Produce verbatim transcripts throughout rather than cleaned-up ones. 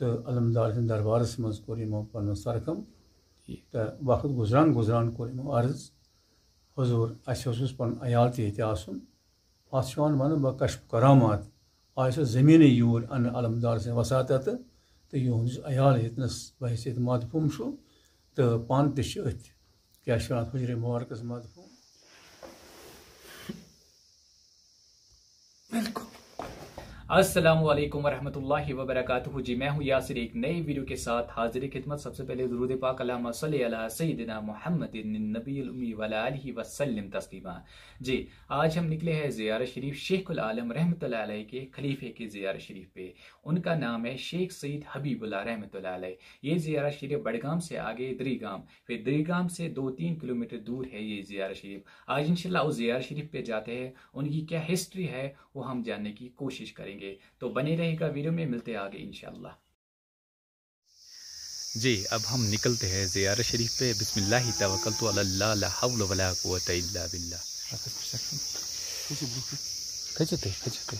تہٕ علمدار سٕنٛدِ دربارس منٛز کوٚر یِمو پنُن سرخم۔ تہٕ وقت گُزران گُزران کوٚر یِمو عرض، "حضور، اَسہِ حظ اوس پنُن عیال تہِ ییٚتہِ آسُن، اَتھ چھُ یِوان وننہٕ بکشف کرامات، آسہِ زٔمیٖنٕے یوٗرۍ اَنہٕ علمدار سٕنٛدِ وساطتہٕ، تہٕ یِہُنٛد یُس عیال ییٚتنَس بحیثیت مدفوٗن چھُ، تہٕ پانہٕ تہِ چھِ أتھۍ، کیٛاہ چھِ وَنان، حُجرِ مُبارکَس مدفوٗن۔" بالکل۔ السلام علیکم ورحمۃ اللہ وبرکاتہ۔ جی، میں ہوں یاسر، ایک نئے ویڈیو کے ساتھ حاضر خدمت۔ سب سے پہلے درود پاک، اللہم صلی علی سیدنا محمد النبی الامی وعلی آلہ وسلم تسلیما۔ جی، آج ہم نکلے ہیں زیارت شریف شیخ العالم رحمۃ اللہ علیہ کے خلیفے کے زیارت شریف پہ۔ ان کا نام ہے شیخ سید حبیب اللہ رحمۃ اللہ علیہ۔ یہ زیارت شریف بڑگام سے آگے دری گام، پھر دری گام سے دو تین کلومیٹر دور ہے یہ زیارت شریف۔ آج انشاءاللہ اس زیارت شریف پہ جاتے ہیں، ان کی کیا ہسٹری ہے وہ ہم جاننے کی کوشش کریں گے۔ تو بنے رہے گا ویڈیو میں، ملتے ہیں آگے انشاءاللہ۔ جی، اب ہم نکلتے ہیں زیارت شریف پہ۔ بسم اللہ توکلت علی اللہ، لا حول ولا قوت الا باللہ۔ کھٔژِو تُہۍ، کھٔژِو تُہۍ۔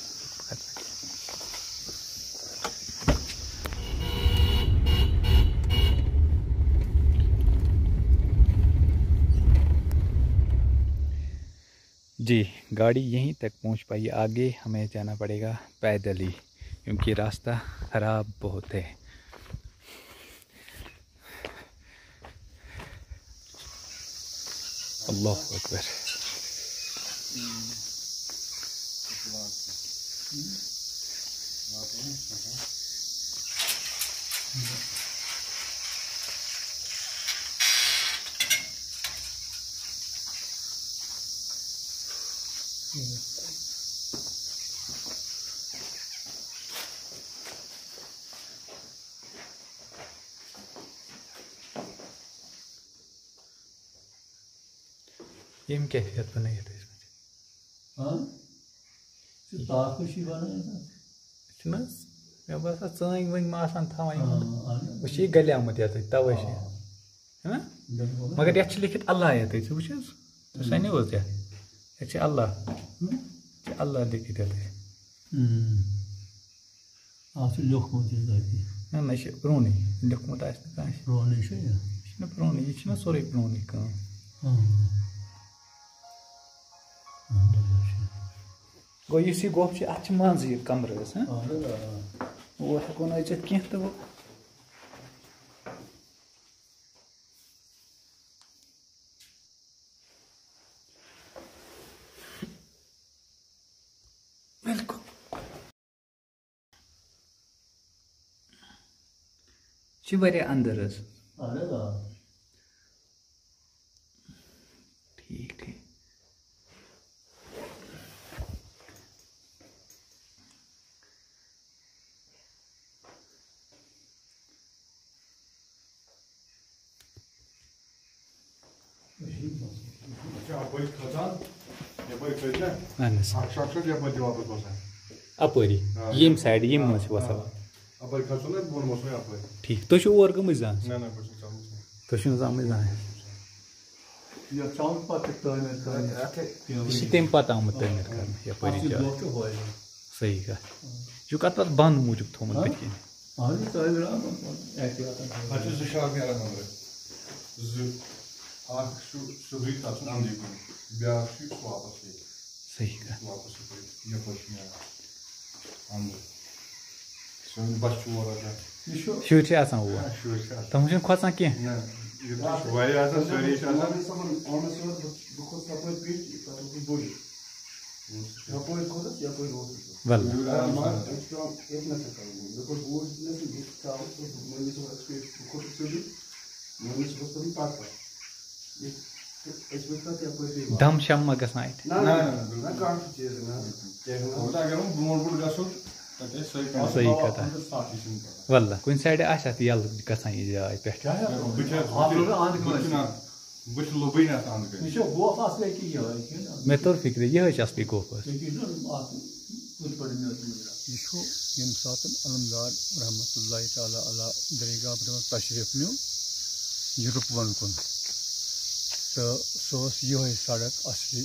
جی، گاڑی یہیں تک پہنچ پائی، آگے ہمیں جانا پڑے گا پیدل ہی، کیونکہ راستہ خراب بہت ہے۔ اللہ اکبر۔ ییٚمہِ کیفیت بنٲیِتھ ٲسۍ مٕتۍ۔ ہاں؟ سُہ تاکھ چھُ بنٲیِتھ اَتھ۔ چھُنہٕ حظ؟ مےٚ باسان، ژٲنٛگۍ وٲنٛگۍ ما آسان تھاوان یِمن؟ ہاں، اہن حظ۔ وۄنۍ چھُ یہِ گلیومُت یتھ، توے چھُ۔ ہاں۔ ہے نا؟ بِلکُل۔ مگر یتھ چھِ لیکھِتھ اللہ یتھ، ژٕ وٕچھ حظ؟ تۄہہِ سنیو حظ یتھ؟ یتھ چھِ اللہ۔ ہم؟ یتھ چھِ اللہ لیکھِتھ یتھ۔ ہم۔ اَتھ چھُ لیوٚکھمُت یہِ تَتہِ۔ نہ، نہ، یہِ چھُ پرٛونُے۔ لیوٚکھمُت آسہِ نہٕ کٲنٛسہِ۔ پرٛونُے چھُ یہِ؟ یہِ چھُنہ پرٛونُے، یہِ چھُنہ سورُے پرٛونُے کٲم۔ آ۔ اَہَن حظ، یہِ چھُ۔ گوٚو، یُس یہِ گۄپھ چھِ، اَتھ چھِ منٛزٕ یہِ کَمرٕ حظ، ہہ؟ اَہَن حظ، آ۔ اور ہٮ۪کو نہٕ أژِتھ کینٛہہ تہٕ وۄنۍ۔ بِلکُل۔ چھِ واریاہ اندر حظ۔ اہن حظ، آ۔ ٹھیٖک، ٹھیٖک۔ اچھا، اَپٲرۍ کھسان، یَپٲرۍ کھٔتۍ نا؟ اہن حظ۔ اَکھ شاخ چھُ یَپٲرۍ تہِ واپس وَسان۔ اَپٲری، آ، ییٚمہِ سایڈٕ، ییٚمہِ آ، منٛز چھِ وَسان۔ آ۔ اَپٲرۍ کھسو نا، بۄن وَسو یَپٲرۍ۔ ٹھیٖک، تُہۍ چھِو اور گٔمٕتۍ زانٛہہ؟ نہ، نہ، بہٕ چھُس آمُت نہٕ۔ تُہۍ چھِو نہٕ زانٛہمٕتۍ زانٛہہ؟ یَتھ چھُ آمُت پَتہٕ تعمیٖر کَرنہٕ۔ اَتھ ہے یہِ چھُ تَمہِ پَتہٕ آمُت تعمیٖر کَرنہٕ یَپٲرۍ اَتھ یہِ چھُ جاے۔ دۄہ چھُ ہٲوِتھ۔ صحیح کَتھ۔ یہِ چھُ کَتھ پَتھ بنٛد موٗجوٗب تھوٚومُت ہاں؟ بٕتھِ کِنۍ؟ اَہَن حظ، تعمیٖر آمُت، احتیاطاً۔ اَتھ چھِ زٕ شاخ نیران أنٛدرٕ۔ زٕ، اَکھ چھُ سیوٚدُے تَتھ چھُنہٕ اَنٛدٕے کُنہِ، بیٛاکھ چھُ یُس واپَس ییٚتہِ۔ صحیح کَتھ۔ واپَس یَپٲرۍ، یَپٲرۍ چھُ نیران اَنٛدٕ۔ سٲنۍ بَچہِ چھِ اورٕ آسان۔ یہِ چھُ شُرۍ چھِ آسان اور۔ ہاں، شُرۍ چھِ آسان۔ تِم چھِنہٕ کھۄژان کینٛہہ۔ نہ، یہِ چھِ واریاہ آسان، سٲری چھِ آسان۔ محمد صٲبَن آمُت یور، بہٕ، بہٕ کھوٚت تَپٲرۍ پیٚٹھۍ، تَتھ اوس نہٕ بوٚڑ۔ یَپٲرۍ کھوٚتُس، یَپٲرۍ ووتُس بہٕ۔ وَلہٕ۔ مگر أسۍ چھِ پٮ۪وان ییٚتہِ نَسٕے کَرُن۔ مےٚ کوٚر بوٗٹھ دِتۍ نَسٕے، ییٚتہِ تھاوُن، تہٕ مٔمی صٲب اَسہِ پیٚٹھۍ، بہٕ کھوٚتُس سیوٚدُے، مٔمی صٲبَس کٔرٕن پَتہٕ پَتہٕ۔ یہِ، تہٕ أسۍ وٲتۍ پَتہٕ یَپٲرۍ بیٚیہِ واپَس۔ دَم شَم ما گژھان اَتہِ؟ نہ، نہ، نہ، نہ، نہ، بِلکُل۔ کانٛہہ تہِ چیٖز نہ۔ کینٛہہ نہ۔ البتہ اگر وۄنۍ برونٛٹھ برونٛٹھ گژھو، تَتہِ آسہِ سۄے کَتھ۔ صحیح کَتھ۔ وَلہٕ، کُنہِ سایڈٕ آسہِ اَتھ یَلہٕ گژھان یہِ جاے پٮ۪ٹھ۔ کیٛاہ چھُ؟ بہٕ چھُس، بہٕ چھُس، بہٕ چھُس، بہٕ چھُس نہ، بہٕ چھُس لوٚبُے نہٕ اَتھ اَنٛد کَنہِ۔ یہِ چھُ گۄپھ اَصلی کہِ یِہوٚے کہِ نہ؟ مےٚ توٚر فِکرِ، یِہوٚے چھِ اَصلی گۄپھ حظ۔ یہِ کہِ چھُنہ اَتھ کُنہِ پٲٹھۍ مےٚ اوس نظر۔ یہِ چھُ ییٚمہِ ساتہٕ علمدار رحمتہ اللہ تعالیٰ علیہ درگاہ پٮ۪ٹھ تشریٖف نیوٗ یوٗروپ وَن کُن، تہٕ سُہ اوس یِہوٚے سڑک اَصلی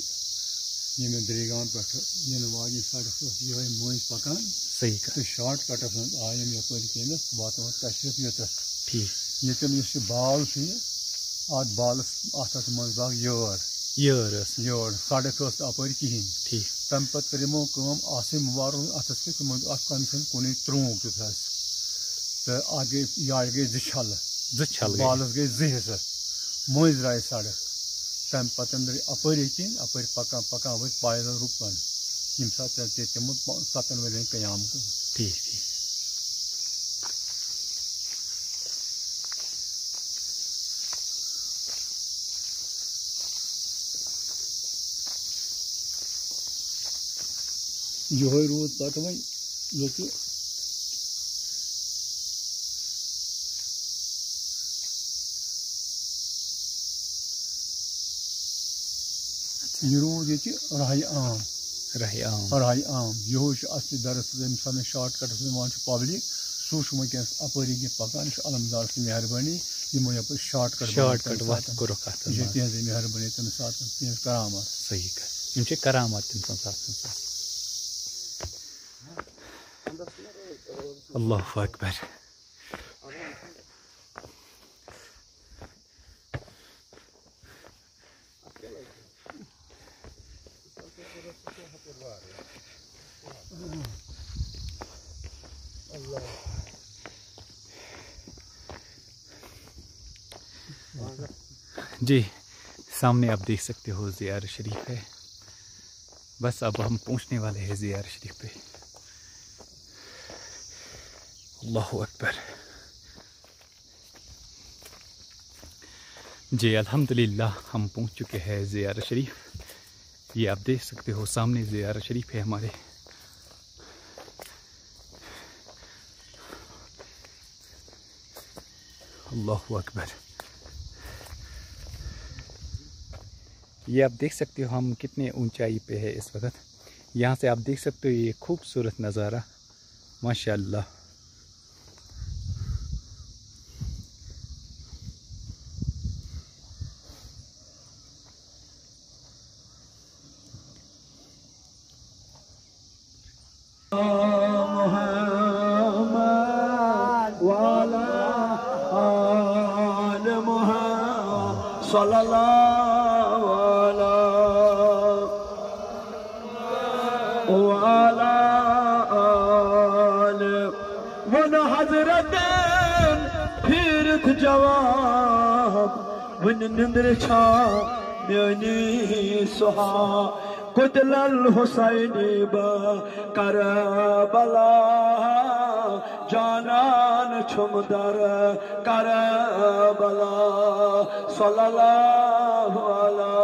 ییٚمہِ درِگام پٮ۪ٹھٕ یِنہٕ واجٮ۪ن سڑک ٲس یِہوٚے مٔنٛزۍ پکان۔ صحیح کتھ۔ تہٕ شارٹ کٹس منٛز آے یِم یپٲرۍ کٔمِس واتناوان تشریف یوٚتتھ۔ ٹھیٖک۔ ییٚتٮ۪ن یُس یہِ بال چھُ یہِ، اتھ بالس، اتھ ٲس منٛزباگ یٲر۔ یٲر ٲس۔ یٲر، سڑک ٲس نہٕ اپٲرۍ کِہیٖنۍ۔ ٹھیٖک۔ تمہِ پتہٕ کٔر یِمو کٲم، آسٕے مُبارک اتھس کٮ۪تھ، تِمو دیُت اتھ کمہِ سٕنٛدِ کُنُے ترٛونٛگ تیُتھ حظ۔ تہٕ اتھ گٔے، یارِ گٔے زٕ چھلہٕ۔ زٕ چھلہٕ گٔے۔ بالس گٔے زٕ حصہٕ۔ مٔنٛزۍ درٛایہِ سڑک۔ تمہِ پتہٕ درٛاے اپٲری کِنۍ، اپٲرۍ پکان پکان وٲتۍ پایدل رُکن۔ ییٚمہِ ساتہٕ تہِ تِمو پا-، ستن ؤرین قیام کوٚر۔ ٹھیٖک، ٹھیٖک۔ یِہوٚے روٗد پتہٕ وۄنۍ ییٚتہِ۔ یہِ روٗد ییٚتہِ راہہِ عام۔ راہہِ عام۔ راہہِ عام۔ یِہوٚے چھُ اصلی دراصل ییٚمہِ ساتہٕ شارٹ کٹس منٛز یِوان چھُ پبلک، سُہ چھُ وٕنکیٚنس اپٲری کِنۍ پکان، یہِ چھُ علمدار سٕنٛز مہربٲنی، یِمو یپٲرۍ شارٹ کٹ شارٹ بنوو کٹ تَمہِ وتھ ساتہٕ۔ کوٚرُکھ اتھ یہِ چھِ منٛز۔ تِہنٛزٕے مہربٲنی تَمہِ ساتہٕ، تِہنٛز کرامت۔ صحیح کتھ۔ یِم چھِ کرامت تٔمۍ سٕنٛز آسان۔ اللہ اکبر۔ جی، سامنے آپ دیکھ سکتے ہو زیارت شریف ہے۔ بس اب ہم پہنچنے والے ہیں زیارت شریف پہ۔ اللہ اکبر۔ جی الحمدللہ، ہم پہنچ چکے ہیں زیارت شریف۔ یہ آپ دیکھ سکتے ہو، سامنے زیارت شریف ہے ہمارے۔ اللہ اکبر۔ یہ آپ دیکھ سکتے ہو ہم کتنے اونچائی پہ ہے اس وقت۔ یہاں سے آپ دیکھ سکتے ہو یہ خوبصورت نظارہ۔ ماشاء اللہ۔ محمد وعلى آل محمد صلى الله على وعلى آل۔ وَنہٕ حضرتن پھیٖرِتھ جواب، وٕنہِ نِندرِ چھا میٲنی سُہا؟ قتل الحسینی بہ کربلا، جانان چھُم در کربلا۔ صلی اللہ علی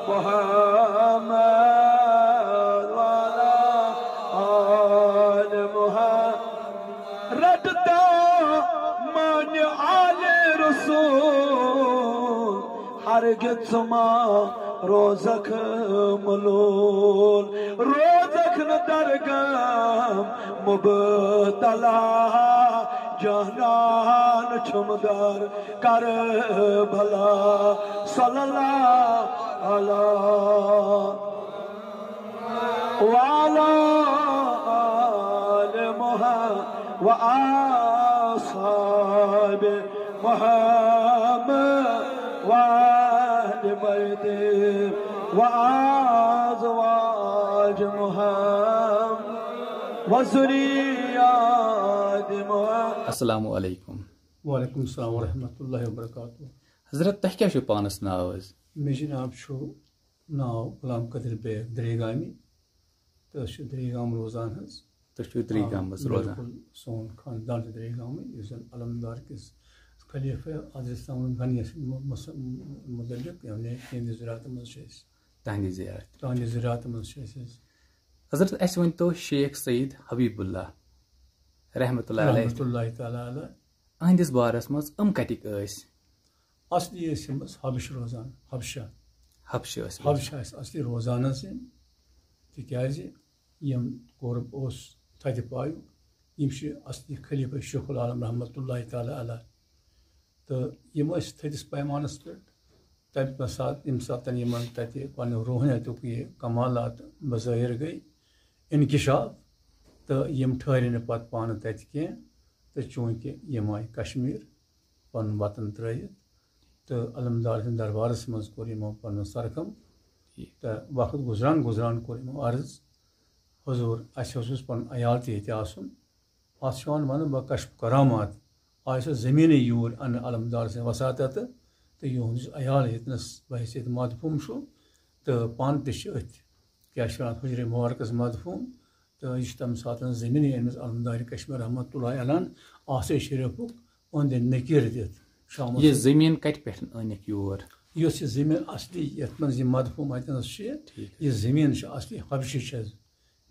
محمد وعلی آل محمد۔ رٹتا مان آل رسول، ہرگز ژٕ ما روزکھ ملول، روزکھ نہٕ درگم مبتلا، جانان چھُم در کربلا۔ صلی اللہ علی وعلی آل محمد و اصحاب محمد و اہل بیت و ازواج محمد و ذریات محمد۔ السلام علیکم۔ وعلیکم السلام ورحمۃ اللہ وبرکاتہ۔ حضرت، تۄہہِ کیٛاہ چھُو پانَس ناو حظ؟ مےٚ چھُ ناو چھُ ناو غلام قٲدر بیگ دریگامی، تہٕ أسۍ چھِ دریگام روزان حظ۔ تُہۍ چھِو دریگامَس آ، روزان؟ بِلکُل، سون خاندان چھُ دریگامٕے، یُس زَن علمدار کِس خلیفہ حضرت ثمرُن غنیَس مُ-، مُس-، مُتعلق، یعنی تِہنٛدِ زِراتہٕ منٛز چھِ أسۍ۔ تہنٛدِ زِیارتہٕ۔ تہنٛدِ زِراتہٕ منٛز چھِ أسۍ حظ۔ حضرت، اَسہِ ؤنۍ تو شیخ سعید حبیب اللہ رحمتہ اللہ علیہ۔ رحمتہ اللہ تعالیٰ علیہ۔ أہنٛدِس بارس منٛز یِم کَتِکۍ ٲسۍ؟ اصلی ٲسۍ یِم حظ حبشہٕ روزان، حبشہ۔ حبشہٕ ٲسۍ روزان۔ حبشہ ٲسۍ اصلی روزان حظ یِم، تِکیٛازِ یِم قرب اوس تھدِ پایُک، یِم چھِ اصلی خلیفہ شیخ العالم رحمتہ اللہ تعالیٰ علیہ۔ تہٕ یِم ٲسۍ تھٔدِس پیمانس پٮ۪ٹھ تَمہِ ساتہٕ، ییٚمہِ ساتہٕ یِمَن تَتہِ پَنٕنہِ روحٲنیتُک یہِ کمالات بظٲہِر گٔے، انکشاف، تہٕ یِم ٹھہرِ نہٕ پَتہٕ پانہٕ تَتہِ کینٛہہ، تہٕ چوٗنٛکہِ یِم آیہِ کشمیٖر پَنُن وطن ترٛٲوِتھ، تہٕ علمدار سٕنٛدِ دربارَس منٛز کوٚر یِمو پَنُن سرخم۔ ٹھیٖک۔ تہٕ وقت گُزران گُزران کوٚر یِمو عرض، "حضوٗر، اَسہِ حظ اوس پَنُن عیال تہِ ییٚتہِ آسُن، اَتھ چھُ یِوان وَنہٕ بکشف کرامات، آز چھُ زٔمیٖنٕے یوٗرۍ اَنہٕ علمدار سٕنٛدِ وساطتہٕ، تہٕ یِہُنٛد یُس عیال ییٚتنَس بحیثیت مدفوٗن چھُ، تہٕ پانہٕ تہِ چھِ أتھۍ، کیٛاہ چھِ وَنان، حُجرے مُبارکَس مدفوٗن، تہٕ یہِ چھُ تَمہِ ساتہٕ زٔمیٖنٕے أمِس علمدار کشمیر رحمتہ اللہ علیہ آصف شریفُک أنٛدۍ أنٛدۍ نکیر دِتھ شامَس یہِ زٔمیٖن کَتہِ پٮ۪ٹھ أنِکھ یور؟ یۄس یہِ زٔمیٖن اصلی یَتھ منٛز یہِ مدفوٗن اَتٮ۪نَس چھُ، ٹھیٖک۔ یہِ زٔمیٖن چھِ اصلی حبشی چھِ حظ۔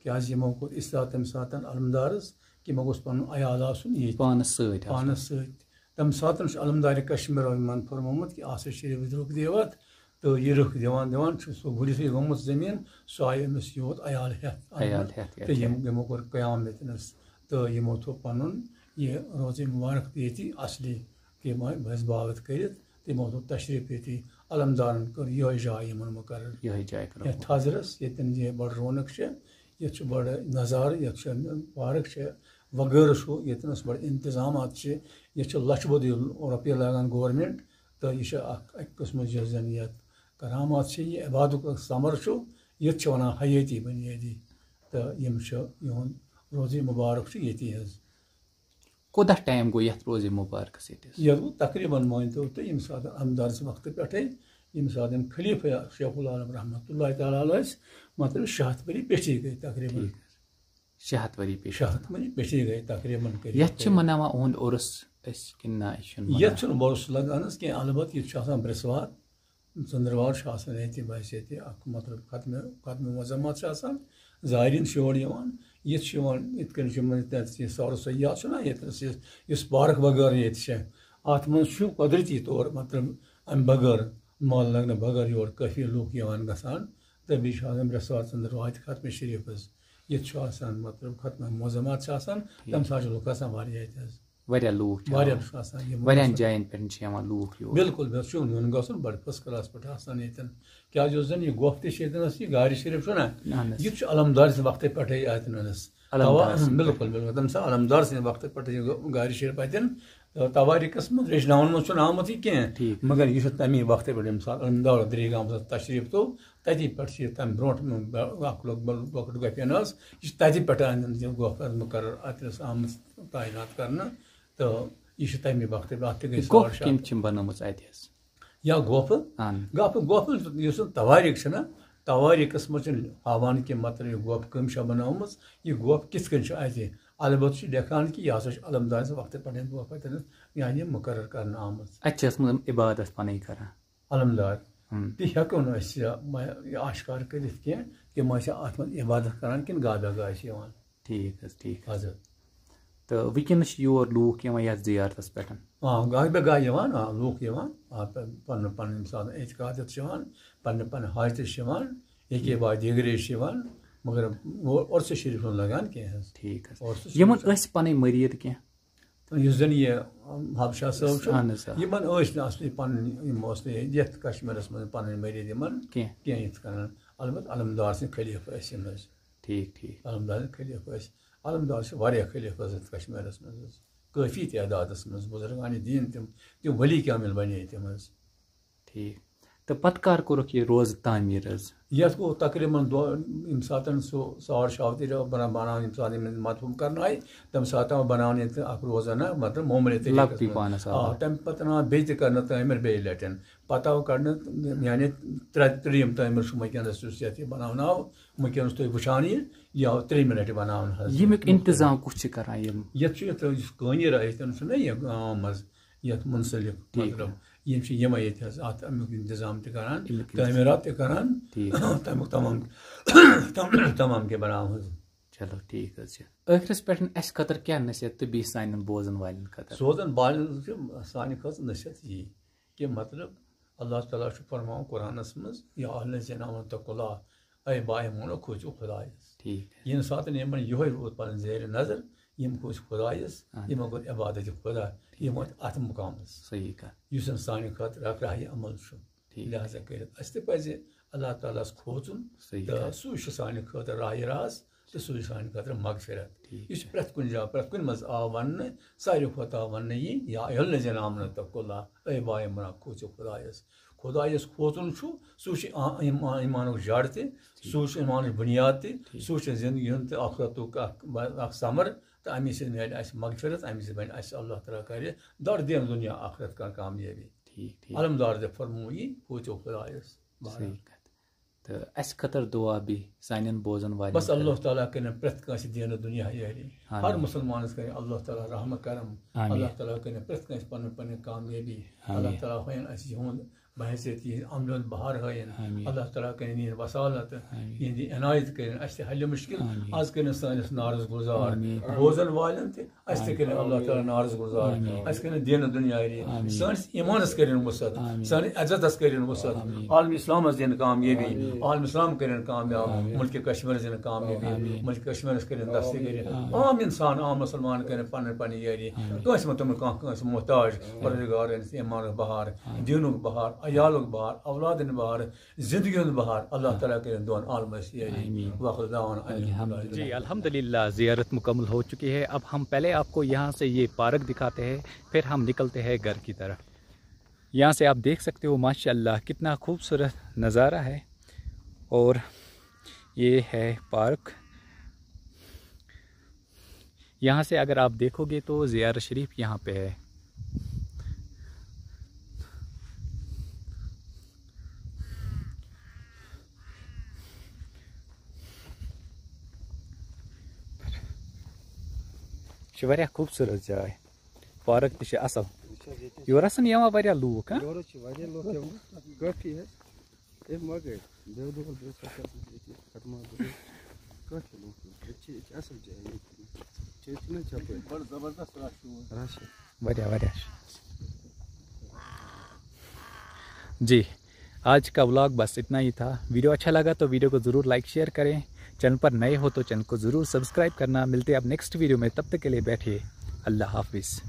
کیٛازِ یِمو کوٚر اصلاح تَمہِ ساتہٕ علمدارَس کہِ یِمو گوٚژھ پَنُن عیال آسُن ییٚتہِ۔ پانَس سۭتۍ آسُن۔ پانَس سۭتۍ۔ تَمہِ ساتہٕ چھُ علمدار کشمیٖرو یِمَن فرمومُت کہِ آصف شریٖف رُکھ دِیِو اَتھ، تہٕ یہِ رُکھ دِوان دِوان چھُ سُہ گُرِتھٕے گوٚمُت زٔمیٖن، سُہ آیہِ أمِس یوت عیال ہٮ۪تھ اَننہٕ۔ عیال ہٮ۪تھ، تہٕ یِم، یِمو کوٚر قیام ییٚتنَس، تہٕ یِمو تھوٚو پَنُن یہِ روزے مُبارک تہِ ییٚتی اصلی، کہِ یِم ٲسۍ باوَتھ کٔرِتھ، تہٕ یِمو تھوٚو تشریٖف ییٚتی۔ علمدارَن کٔر یِہوٚے جاے یِمَن مُقرر۔ یِہوٚے جاے کٔرٕکھ یَتھ مُقرر۔ تھزرَس، ییٚتٮ۪ن یہِ بَڑٕ رونق چھِ، یَتھ چھُ بَڑٕ نظارٕ، یَتھ چھُ پارک چھِ، وغٲرٕ چھُ، ییٚتٮ۪نَس بَڑٕ اِنتظامات چھِ۔ یَتھ چھِ لَچھٕ بوٚد یہِ رۄپیہِ لاگان گورمٮ۪نٛٹ، تہٕ یہِ چھِ اَکھ، اَکہِ قٕسمٕچ یۄس زَن یَتھ کرامات چھِ، یہِ عبادُک اَکھ ثمر چھُ، یَتھ چھِ وَنان حیٲتی بُنیٲدی۔ تہٕ یِم چھِ، یِہُنٛد روزے مُبارک چھُ ییٚتی حظ۔ کوٗتاہ ٹایم گوٚو یَتھ روزے مُبارکَس ییٚتہِ حظ؟ یَتھ گوٚو تقریٖباً مٲنۍ تو تُہۍ ییٚمہِ ساتہٕ علمدار سٕنٛدِ وقتہٕ پٮ۪ٹھَے، ییٚمہِ ساتہٕ یِم خلیفہ شیخ العالم رحمتہ اللہ تعالیٰ علیہ ٲسۍ، مطلب شےٚ ہَتھ ؤری پیٚٹھی گٔے تقریٖباً۔ ٹھیٖک حظ۔ شےٚ ہَتھ ؤری پیٚٹھی۔ شےٚ ہَتھ ؤری پیٚٹھی گٔے تقریٖباً قریٖب یَتھ چھِ قریٖب۔ مَناوان اُہُنٛد عُرُس أسۍ کِنہٕ نہ، یہِ چھُنہٕ یَتھ مَناوان؟ چھُنہٕ عُرُس لَگان حظ کینٛہہ، البتہ یہِ تہِ چھُ آسان برٛٮ۪سوار، ژٔنٛدٕروار چھُ آسان ییٚتہِ، بَس ییٚتہِ اَکھ مطلب ختمہِ، ختمہِ معظمات چھِ آسان، زائرین چھِ یور یِوان، یہِ چھُ یِوان یِتھ کٔنۍ چھُ یِمَن ییٚتہِ یہِ سورُ سیاح چھُنہ ییٚتہِ، یُس، یُس پارک وغٲرٕ ییٚتہِ چھِ، اَتھ منٛز چھُ قۄدرٔتی طور مطلب اَمہِ بغٲر، مال لَگنہٕ بغٲر یور کٲفی لُکھ یِوان گژھان، تہٕ بیٚیہِ چھُ آسان برٛٮ۪سوار ژٔنٛدٕروار تہِ ختمِ شریٖف حظ۔ ییٚتہِ چھُ آسان مطلب ختمہِ معظمات چھِ آسان، ٹھیٖک۔ تَمہِ ساتہٕ چھِ لُکھ آسان واریاہ ییٚتہِ حظ۔ واریاہ لوٗکھ چھِ واریاہ آسان۔ لُکھ چھِ آسان، یِم واریاہَن آسان۔ جایَن پٮ۪ٹھ چھِ یِوان لوٗکھ یور۔ بِلکُل، بِلکُل، چھُ یُن گژھُن بَڑٕ first class پٮ۪ٹھ آسان ییٚتٮ۪ن۔ کیٛازِ یُس زَن یہِ گۄپھ تہِ چھِ ییٚتٮ۪نَس، یہِ غارِ شریٖف چھُنہ، اہن حظ۔ یہِ تہِ چھُ علمدار سٕنٛدِ وقتہٕ پٮ۪ٹھَے اَتٮ۪ن حظ۔ علمدار تَوا-، سٕنٛدِ بِلکُل، پٮ۪ٹھٕ۔ بِلکُل، تَمہِ ساتہٕ علمدار سٕنٛدِ وقتہٕ پٮ۪ٹھَے یہِ گۄ-، غارِ شریٖف اَتٮ۪ن، تہٕ تواریٖخَس منٛز، رٮ۪چھناوَن منٛز چھُنہٕ آمُت یہِ کینٛہہ۔ ٹھیٖک۔ مگر یہِ چھُ تَمی وقتہٕ پٮ۪ٹھ ییٚمہِ ساتہٕ علمدار دریٖگامَس تشریٖف تو، تَتی پٮ۪ٹھ چھِ یہِ تَمہِ برونٛٹھ مےٚ اَکھ لۄک-، لۄکٕٹ گۄپھِ ٲس، یہِ چھِ تَتہِ پٮ۪ٹھ اَنان یہِ گۄپھ حظ مُقرر اَتہِ ٲس آمٕژ تعینات کرنہٕ، تہٕ یہِ چھِ تَمی وقتہٕ پٮ۪ٹھ، اَتھ تہِ گٔے گۄپھ ساڑ شےٚ کِم ہَتھ۔ چھِ بَنٲومٕژ اَتہِ حظ؟ یا گۄپھٕ؟ اَہَن۔ گۄپھٕ، گۄپھٕ یُس زَن تواریٖخ چھِنہ، تواریٖخَس منٛز چھِ ہاوان کہِ مطلب یہِ گۄپھ کٔمۍ چھےٚ بَنٲومٕژ، یہِ گۄپھ کِتھ کٔنۍ چھِ اَتہِ۔ البتہ چھِ لیکھان کہِ یہِ ہسا چھِ علمدار سٕنٛدِ وقتہٕ پٮ۪ٹھ یہِ گۄپھ اَتٮ۪ن یعنی مُقرر کرنہٕ آمٕژ۔ اَتہِ چھِ ٲسمٕژ یِم عبادت پَنٕنۍ کران۔ علمدار۔ ہم۔ تہِ ہٮ۪کو نہٕ أسۍ یہِ، یہِ آشکار کٔرِتھ کینٛہہ، تِم ٲسۍ اَتھ منٛز عبادت کران کِنہٕ گاہ بہ گاہ ٲسۍ یِوان؟ ٹھیٖک حظ، ٹھیٖک حظ۔ حضرت۔ تہٕ وٕنکیٚنَس چھِ یور لوٗکھ یِوان یَتھ زیارتَس پٮ۪ٹھ؟ آ، گاہ بہ گاہ یِوان، آ، لوٗکھ یِوان، آ، پَ-، پَنُن پَنُن ییٚمہِ ساتہٕ اعتقادَت چھِ یِوان، پَنٕنہِ پَنٕنہِ حاجتہِ چھِ یِوان، ییٚکے بعد دیگرے چھِ یِوان، مگر عرسہِ شریٖف چھُنہٕ لَگان کینٛہہ حظ۔ ٹھیٖک حظ۔ عرسہِ یِمَن شریٖف ٲسۍ پَنٕنۍ مٔریٖد کینٛہہ؟ یُس زَن یہِ، ام، حبشہ صٲب چھُ، اہن حظ، آ۔ یِمَن ٲسۍ نہٕ اصلی پَنٕنۍ، یِم ٲسۍ نہٕ یَتھ کشمیٖرَس منٛز پَنٕنۍ مٔریٖد یِمَن کینٛہہ۔ کینٛہہ یِتھ کٔنۍ۔ البتہ علمدار سٕنٛدۍ خلیفہٕ ٲسۍ یِم حظ۔ ٹھیٖک، ٹھیٖک۔ علمدار سٕنٛدۍ خلیفہٕ ٲسۍ۔ علمدار چھِ واریاہ خلیفہٕ حضرت کشمیٖرَس منٛز حظ۔ کٲفی تعدادَس منٛز بُزرگانِ دیٖن تِم، تِم ؤلی کامِل بَنے تِم حظ۔ ٹھیٖک۔ تہٕ پَتہٕ کر کوٚرُکھ یہِ روزٕ تعمیٖر حظ؟ یَتھ گوٚو تقریٖباً دۄ-، ییٚمہِ ساتَن سُہ ساڑ شےٚ ہَتھ رۄپیہِ بَنا-، بَناونہٕ، ییٚمہِ ساتہٕ یِمَن مدفوٗن کَرنہٕ آیہِ، تَمہِ ساتہٕ آو بَناونہٕ ییٚتہِ اَکھ روزَنا، مطلب، معموٗلی طریٖقَس لۄکٹُے منٛز۔ پَہَنَس آ، آ۔ تَمہِ پَتہٕ آو بیٚیہِ تہِ کَرنہٕ تعمیٖر بیٚیہِ لَٹہِ۔ پَتہٕ آو کَڑنہٕ، یعنی ترٛےٚ، ترٛیٚیِم تعمیٖر چھُ وٕنکیٚنَس یُس یَتھ یہِ بَناونہٕ آو، وٕنکیٚنَس تُہۍ وٕچھان یہِ، یہِ آو ترٛیٚیِمہِ لَٹہِ بَناونہٕ حظ۔ ییٚمیُک اِنتظام کُس چھُ کَران یِم؟ یَتھ چھُ یَتھ یُس کٲنی رایہِ تَن چھُنہ یہِ گام حظ، یَتھ مُنسلِک، ٹھیٖک۔ مطلب، یِم چھِ یِمَے ییٚتہِ حظ اَتھ اَمیُک اِنتظام تہِ کَران، اَمیُک اِنتظام۔ تعمیٖرات تہِ کَران، ٹھیٖک۔ تَمیُک تَمام، تَم-، تَمام کینٛہہ بَناوان حظ۔ چلو، ٹھیٖک حظ چھُ۔ ٲخرَس پٮ۪ٹھ اَسہِ خٲطرٕ کیٛاہ نصیحت تہٕ بیٚیہِ سانٮ۪ن بوزَن والٮ۪ن خٲطرٕ؟ سوزَن والٮ۪ن چھِ سانہِ خٲطرٕ نصیحت یی کہِ مطلب، اللہ تعالیٰ چھُ فرماوان قرآنَس منٛز، "یا الذین آمنوا اتقوا اللہ"، اے با ایمانو، کھوژِو خدایَس۔ ٹھیٖک۔ ییٚمہِ ساتہٕ یِمَن یِہوٚے روٗد پَنٕنۍ زیرِ نظر، یِم کھوژ خدایَس، اہن۔ یِمو کوٚر عبادت خدایَس، یِم وٲتۍ اَتھ مُقامَس۔ صحیح کَتھ۔ یُس زَن سانہِ خٲطرٕ اَکھ راہِ عمل چھُ۔ ٹھیٖک۔ لہذا کٔرِتھ اَسہِ تہِ پَزِ اللہ تعالیٰ ہَس کھوژُن، صحیح تہٕ کَتھ۔ سُہ چھُ سانہِ خٲطرٕ راہِ راز تہٕ سُہ چھُ سانہِ خٲطرٕ مغفرت۔ ٹھیٖک یُس چھُ۔ پرٛٮ۪تھ کُنہِ جایہِ، پرٛٮ۪تھ کُنہِ منٛز آو وَننہٕ، ساروی کھۄتہٕ آو وَننہٕ یہِ، یا ایُہل الذین آمنوا اتقوا اللہ، اے بایہِ مُنا کھوژِو خۄدایَس۔ خۄدایَس کھوژُن چھُ، سُہ چھُ آ-، ایم-، آ-، ایمانُک جڑ تہِ، ٹھیٖک۔ سُہ چھُ ایمانٕچ بُنیاد تہِ، ٹھیٖک۔ سُہ چھُ زِندگی ہُنٛد تہٕ آخرتُک اَکھ، اَکھ ثمر، تہٕ اَمی سۭتۍ میلہِ اَسہِ مغفرت، اَمی سۭتۍ بَنہِ اَسہِ اللہ تعالیٰ کَرِ دَر دِنہٕ دُنیا آخرت کانٛہہ کامیٲبی۔ ٹھیٖک، ٹھیٖک۔ علمدار تہِ فرموو یی، کھوژِو خۄدایَس۔ صحیح کَتھ۔ تہٕ اَسہِ خٲطرٕ دُعا بیٚیہِ سانٮ۪ن بوزَن والٮ۪ن بس خٲطرٕ۔ اللہ تعالیٰ کٔرِنۍ پرٛٮ۪تھ کٲنٛسہِ دیٖنہٕ دُنیا یٲری۔ آمیٖن۔ ہر مُسلمانَس کٔرِنۍ اللہ تعالیٰ رحمہ کرم۔ آمیٖن۔ اللہ تعالیٰ کٔرِنۍ پرٛٮ۪تھ کٲنٛسہِ پَنٕنۍ پَنٕنۍ کامیٲبی۔ آمیٖن۔ اللہ تعالیٰ ہٲیِن اَسہِ یِہُنٛد بحیثیت یِہِنٛدِ عملہِ ہُنٛد بہار ہٲیِن۔ آمیٖن۔ اللہ تعالیٰ کٔرِنۍ یِہِنٛدِ وصالت، آمیٖن۔ یِہِنٛدِ عنایت کٔرِنۍ اَسہِ تہِ حل مُشکِل۔ آمیٖن۔ آز کٔرِنۍ سٲنِس نارَس گُلزار۔ آمیٖن۔ بوزَن والٮ۪ن تہِ اَسہِ تہِ کٔرِنۍ اللہ تعالیٰ نارَس گُلزار۔ آمیٖن۔ اَسہِ کٔرِنۍ دیٖنہٕ دُنیا یٲری۔ آمیٖن۔ سٲنِس ایٖمانَس کٔرِنۍ وُسعت۔ آمیٖن۔ سٲنِس عزتَس کٔرِنۍ وُسعت۔ آمیٖن۔ عالم اِسلامَس دِنۍ کامیٲبی۔ آمیٖن۔ عالم اِسلام کٔرِنۍ کامیاب۔ آمیٖن۔ مُلکِ کشمیٖرَس دِنۍ کامیٲبی۔ آمیٖن۔ مُلکِ کشمیٖرَس کٔرِنۍ دستگیری۔ آمیٖن۔ عام اِنسان، عام مُسلمان کٔرِنۍ پَنٕنۍ پَنٕنۍ یٲری۔ آمیٖن۔ کٲنٛسہِ مہ تِمَن کانٛہہ کٲنٛسہِ محتاج۔ آمیٖن۔ پروردگار أنِس ایٖمانُک بہار، آمیٖن۔ دیٖنُک بہار، عیالُک بہار، اولادَن بہار، زندگی ہُنٛد بہار اللہ تعالیٰ کٔرِنۍ دۄن عالمَس یٲری۔ آمیٖن۔ وآخر دعوانا ان الحمد للہ۔ جی، الحمدللہ، زیارت مکمل ہو چکی ہے۔ اب ہم پہلے آپ کو یہاں سے یہ پارک دکھاتے ہیں، پھر ہم نکلتے ہیں گھر کی طرف۔ یہاں سے آپ دیکھ سکتے ہو، ماشاءاللہ، کتنا خوبصورت نظارہ ہے۔ اور یہ ہے پارک۔ یہاں سے اگر آپ دیکھو گے تو زیارت شریف یہاں پہ ہے۔ چھِ واریاہ خوٗبصوٗرت جاے، پارک تہِ چھِ اَصٕل۔ وٕچھ حظ ییٚتہِ۔ یورٕ آسَن یِوان واریاہ لوٗکھ، ہاں؟ یورٕ چھِ واریاہ لوٗکھ یِوان۔ کٲفی حظ۔ اے مگر بیٚیہِ دۄہ بیٚیہِ سَفر ییٚتہِ ختمہ دۄہ۔ کٲفی لوٗکھ یِوان۔ ییٚتہِ چھِ، ییٚتہِ چھِ اَصٕل جاے ییٚتہِ۔ چھِ، ییٚتہِ چھِنہٕ ژھٮ۪پہٕ۔ بَڑٕ زبردست رَش چھُ یور۔ رَش چھِ۔ واریاہ، واریاہ۔ جی، آج کا ولاگ بس اتنا ہی تھا۔ ویڈیو اچھا لگا تو ویڈیو کو ضرور لائک شیئر کریں۔ چینل پر نئے ہو تو چینل کو ضرور سبسکرائب کرنا۔ ملتے ہیں اب نیکسٹ ویڈیو میں، تب تک کے لیے بیٹھیے، اللہ حافظ۔